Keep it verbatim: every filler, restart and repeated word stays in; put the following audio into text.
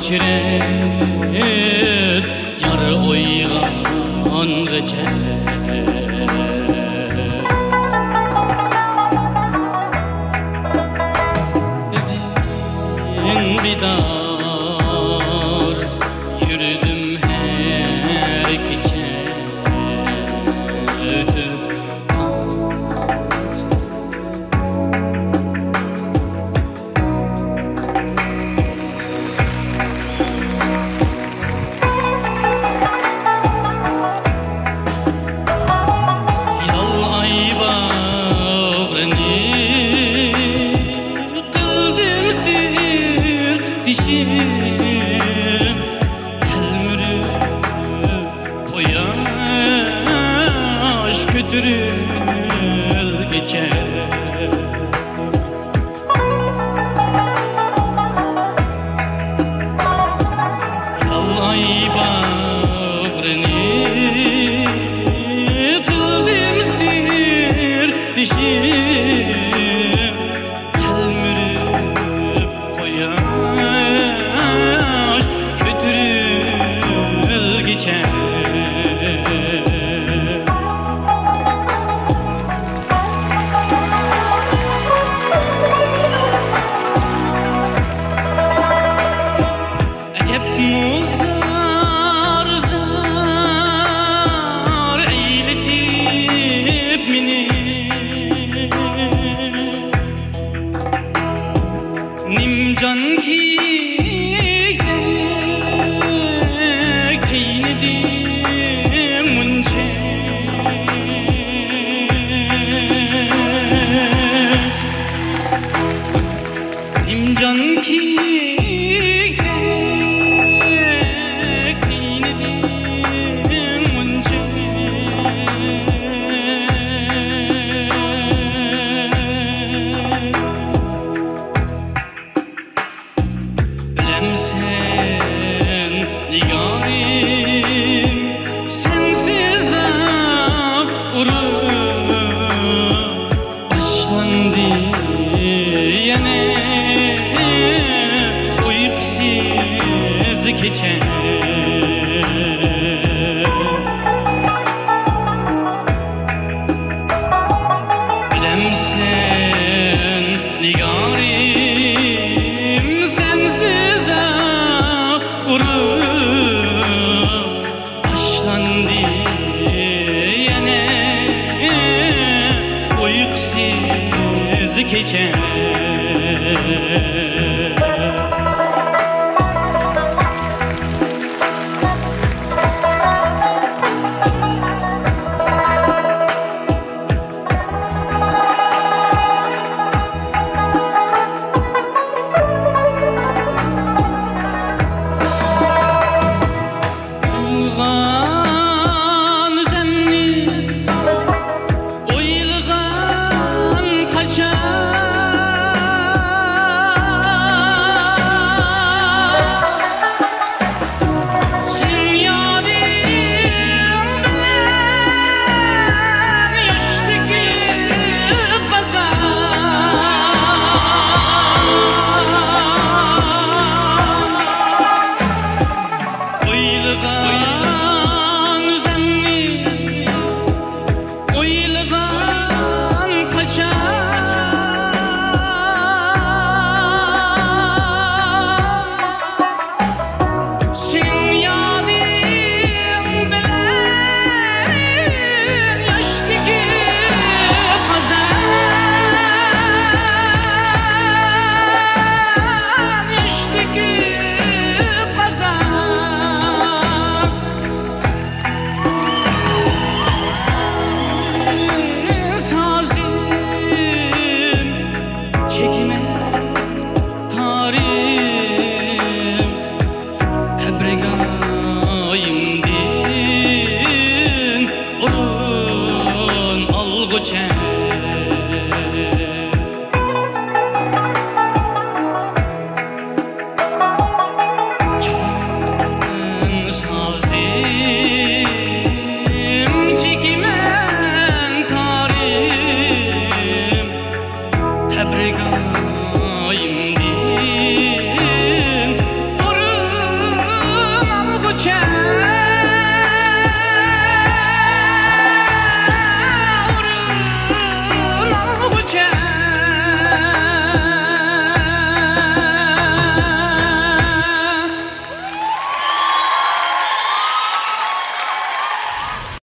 چىرىت يار ئويغانغىچە. دېدىڭ بىدار، يۈردۈم ھەر كېچە ئۆتۈپ. ھىلال ئاي باغرىنى قىلدىم سىردىشىم، تەلمۈرۈپ قۇياش كۆتۈرۈلگىچە. ئاي باغرىنى قىلدىم سىردىشىم، تەلمۈرۈپ قۇياش كۆتۈرۈلگىچە. ئەجەبمۇ زار، زار ئەيلىتىپ مېنى. نىمجان كىيىكتەك كىيىندىم مۇنچە. نىمجان كىيىكتەك كىيىندىم مۇنچە. بىلەمسەن نىگارىم، سەنسىز ئاغرىق باشلاندى يەنە ئۇيقۇسىز كېچە. بىلەمسەن نىگارىم، سەنسىز ئاغرىق باشلاندى يەنە ئۇيقۇسىز كېچە. ئويلىغان ئۆزۈمنى ئويلىغان قاچان، سېنىڭ يادىڭ بىلەن ياش تۆكۈپ قازان. ئويلىغان ئۆزۈمنى ئويلىغان قاچان، سېنىڭ يادىڭ بىلەن ياش تۆكۈپ قازان، ياش تۆكۈپ قازان. سازىم چېكىمەن تارىم، قەبرىگاھىمدىن ئورۇن ئالغۇچە. چاپان سازىم چېكىمەن تارىم، قەبرىگاھ